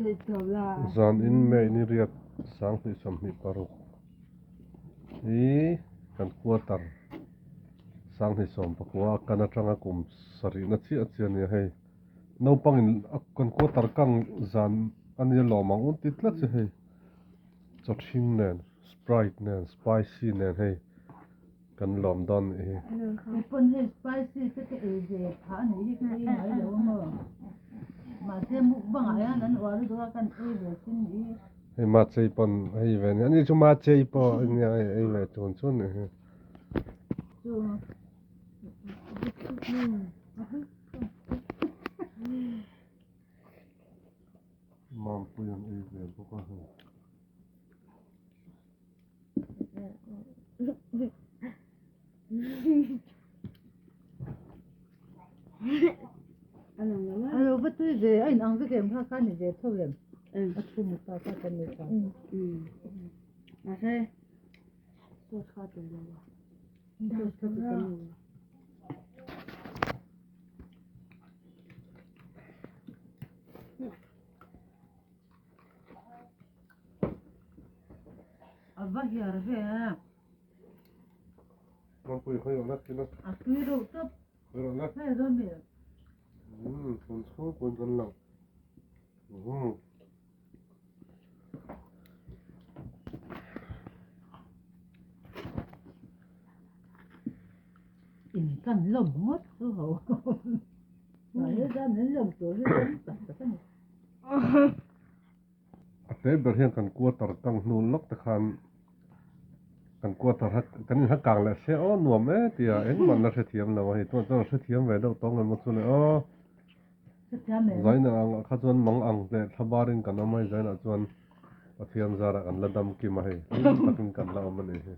Zan in May ni riat 2026 hi kan quarter 2019 a kan atanga kum sarihna chiah chiah a nia hei naupang in kan quarter kang zan a nia lawm ang un ti tlat che hei chawthing nen sprite nen spicy nen hei. Kan lawm dawn nih hi. Kei pawn hei spicy te ka ei ve phah a nih hi ka ei ngai lo a maw. Mahse mukbang ah hian an uar lutuk a kan ei ve thin nih hi. Hei machei pawn ei ve nia, ani chu machei pawh a nia hei ei ve chun chun nih hi. Chu. Mampui an ei ve bawk a hei. Alo va tui ve a inang vek em kha kha ni ve tho em a thu mu ta kha kan ni ta mahse sauce kha tel lo a sauce kha tel lo a. A va hiar ve a. Mampui khawi rawh la ti la. A tui reuh tawp. Khawi rawh la. Hei dawn mi. Umm thun chhung pawhin kan lang. Umm. In kan lawm ngawt chu ho. Mahni chuan min lawm tur hi tam tak tak a ni. A tlem ber hian kan quarter kang hnu lawk te khan kan quarter ha kan inha kang leh se aw nuam e tia engmah an la hrethiam lo a hei tunah chuan an hrethiam ve deuh tawng emaw chu le aw zaina ang ah kha chuan mang ang leh thla barin kan awm a hei zainah chuan Pathian zarah kan la dam kim a hei hlim takin kan la awm a ni hi.